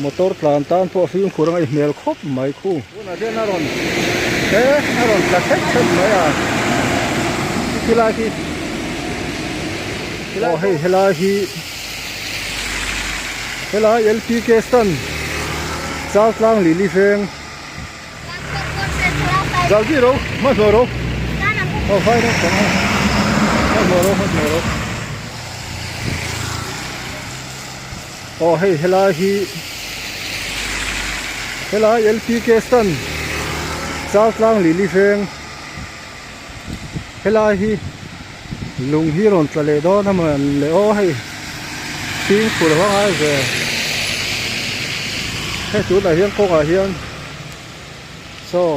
Motor tlan tan pawh fimkhur a ngaih hmel khawp mai khu. Tunah hian a rawn he a rawn tla thep thep mai a khilai khi aw hei helai hi helai lpk stand Chaltlang Lili veng Jaldi ro hmanhmawh ro aw vai ro hmanhmawh ro hmanhmawh ro. Aw hei helai hi helai lpk stand Chaltlang Lili veng helai hi lung hi rawn tla leh dawn a maw le aw hei fimkhur a ngai ve hei tunah hian kawngah hian saw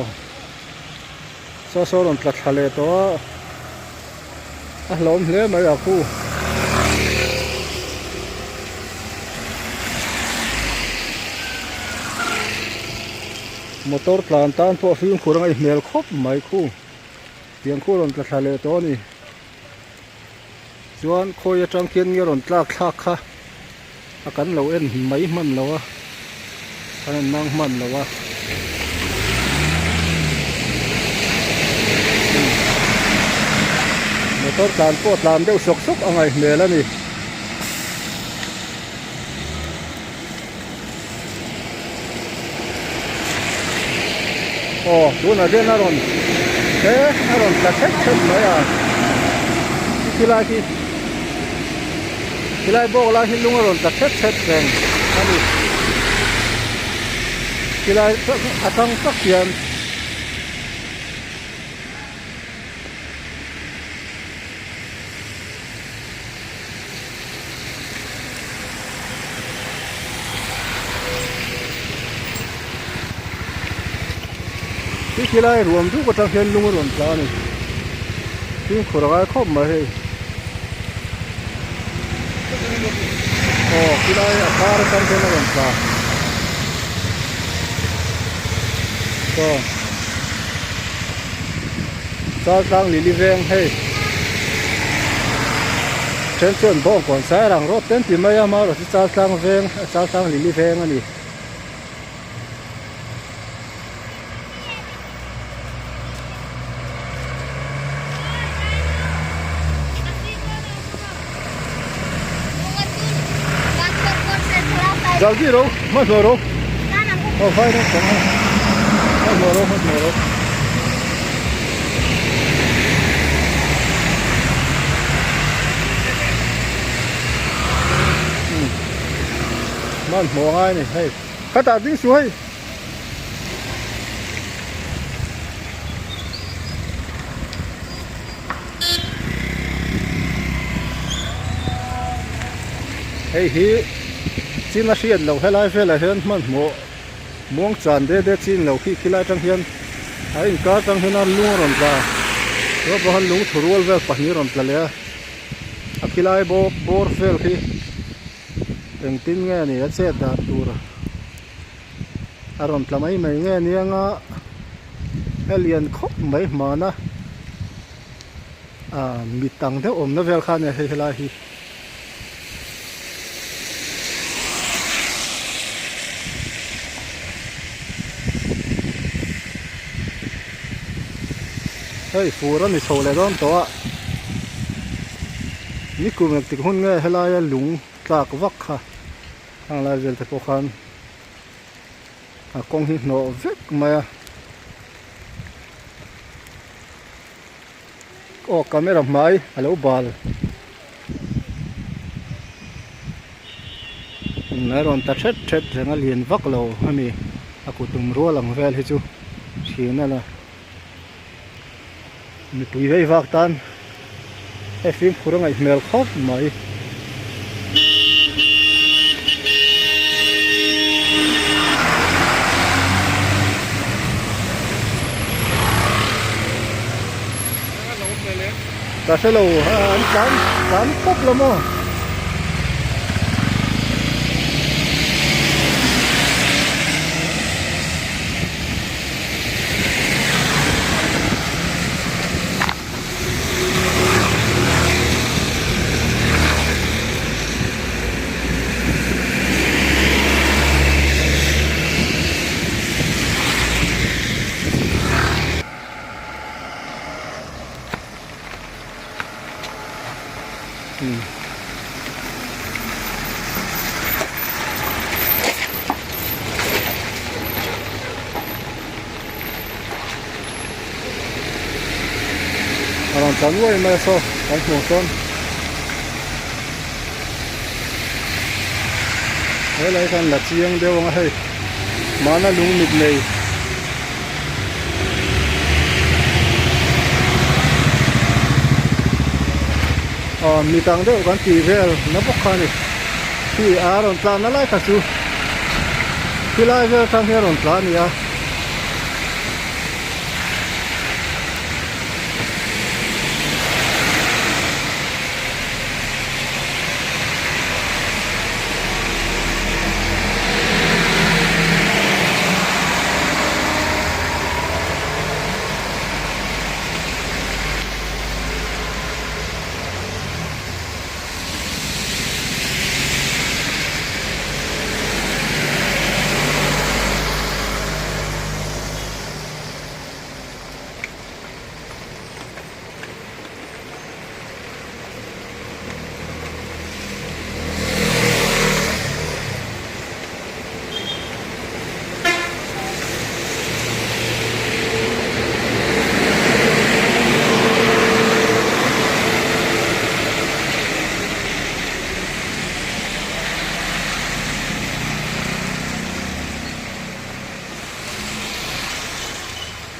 saw saw rawn tla thla leh tawh a a hlawm hle mai a khu. Motor tlan tan pawh fimkhur a ngaih hmel khawp mai khu tiang khu rawn tla thla leh tawh a ni chuan khawi atang khian nge rawn tlak thlak kha a kan lo en mai hman lo a kan en nang hman lo a motor tlan pawh tlan deuh sawk sawk a ngaih hmel a ni. Aw tunah hian a rawn he a rawn tla thep thep mai a khilai khi khilai bawk lai hi lung a rawn tla thep thep reng a ni khilai atang tak hian. Khi khilai ruam duk atang hian lung a rawn tla a ni fimkhur a ngai khawp mai hei aw khilai a kar atang hian a rawn tla saw. Chaltlang lili veng hei then chuan bawngkawn sai rang rawt ten ti mai a marawh chu chaltlang veng chaltlang lili veng a ni. Jaldi ro hmanhmawh ro aw vai ro hmanhmawh ro hmanhmawh ro. Hmanhmawh a ngai a ni hei khatah ding suh hei. Hei hi chin a hriat loh helai velah hian hmanhmawh muang chan de de chin lo khi khilai atang hian a inkar atang hian a lung a rawn tla chuan pawh khan lung thurual vel pahnih a rawn tla leh a a khilai bawk bawr vel khi engtin nge ni a chet dan tur a rawn tla mai mai nge aniang a a lian khawp mai hmana ah mit ang deuh awmna vel kha a nia hei helai hi. Hei fur a ni chho leh dawn tawh a nikum engtik hun nge helaia lung tlak vak kha khang lai vel te pawh khan a kawng hi hnawh vek mai a aw camera hmai a lo bal a rawn ta thet thet reng a lian vak lo a ni a kutum rual ang vel hi chu thin a la mipui vei vak tan hei fimkhur a ngaih hmel khawp mai. Ka hre lo an tlan tlan pawp lo maw. tla nuai mai a saw kan hmuh sawn helai khan la chiang deuh ang a hei mahna lung mit nei. Aw mi tang deuh kan tih vel na bawk kha a ni khi a rawn tlan na lai kha chu khilai vel atang hian a rawn tla a ni a.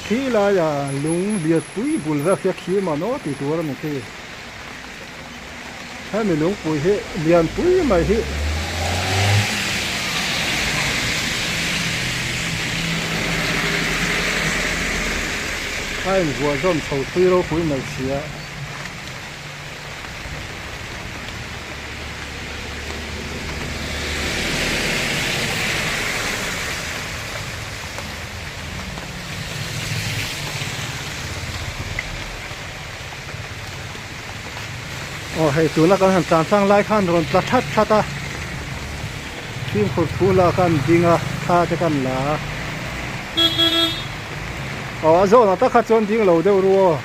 Khi laia lung lianpui bul vel khi a khi man aw tih tur a ni khi. Hemi lungpui hi lianpui mai hi a invuah zawm chho thui ropui mai si a. Aw hei tuna kan han tlan tlang lai khan rawn tla that that a fimkhur thu lah khan ding a thla te kan la a aw a zawnah tak kha chuan ding lo deuh ru aw.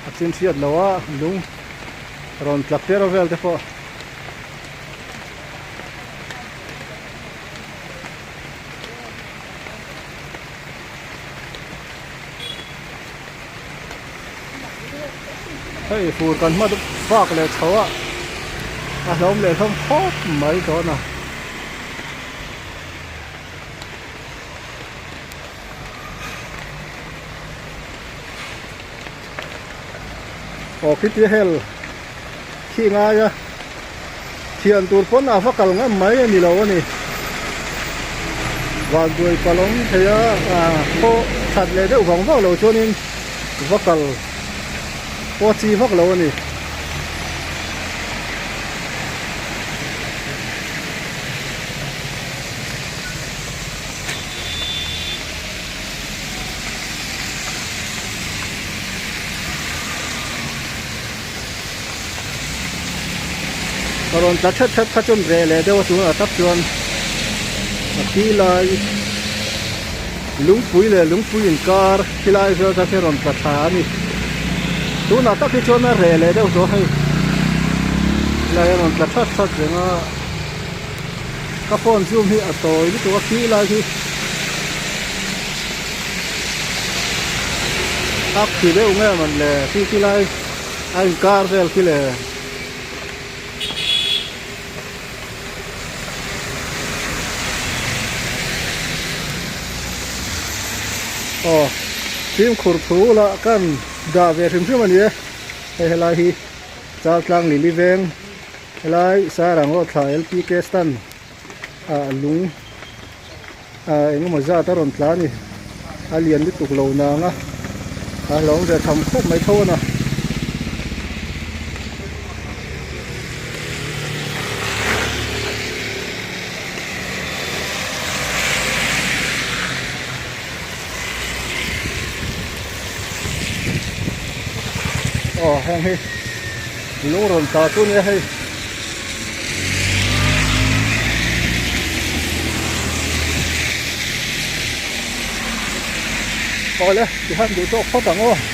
A chin hriat lo a lung rawn tla per vel te pawh. Hei fur kan hma bak leh chho a a hlawm leh hlawm khawp mai dawn a. Aw khitia hel khi ngai a thian tur pawn a va kal ngam mai a ni lo a ni vanduai palh awm thei a ah pawh that leh deuh vang vang lo chuanin va kal pawh chi vak lo a ni. A rawn tla that that kha chuan reh leh deuh a tunah tak chuan a khi lai lungpui leh lungpui inkar khilai vel kha khi a rawn tla thla a ni tunah tak hi chuan a reh leh deuh tawh a hei helai a rawn tla that that reng a. Ka phone zoom hi a tawi lutuk a khi lai hi a khi deuh nge mawn le khi khi lai a inkar vel khi le. Aw fimkhur thu lah kan dah ve hrim hrim a ni e hei helai hi Chaltlang Lily Veng. Helai Sairang road thla LPK stand ah lung ah eng emaw zat a rawn tla a ni a lian lutuk lo nang a a hlauhawm ve tham khawp mai tho a na. Aw heng hi lung rawn tla chu nia hei awle tikhan duh tawk phawt ang aw.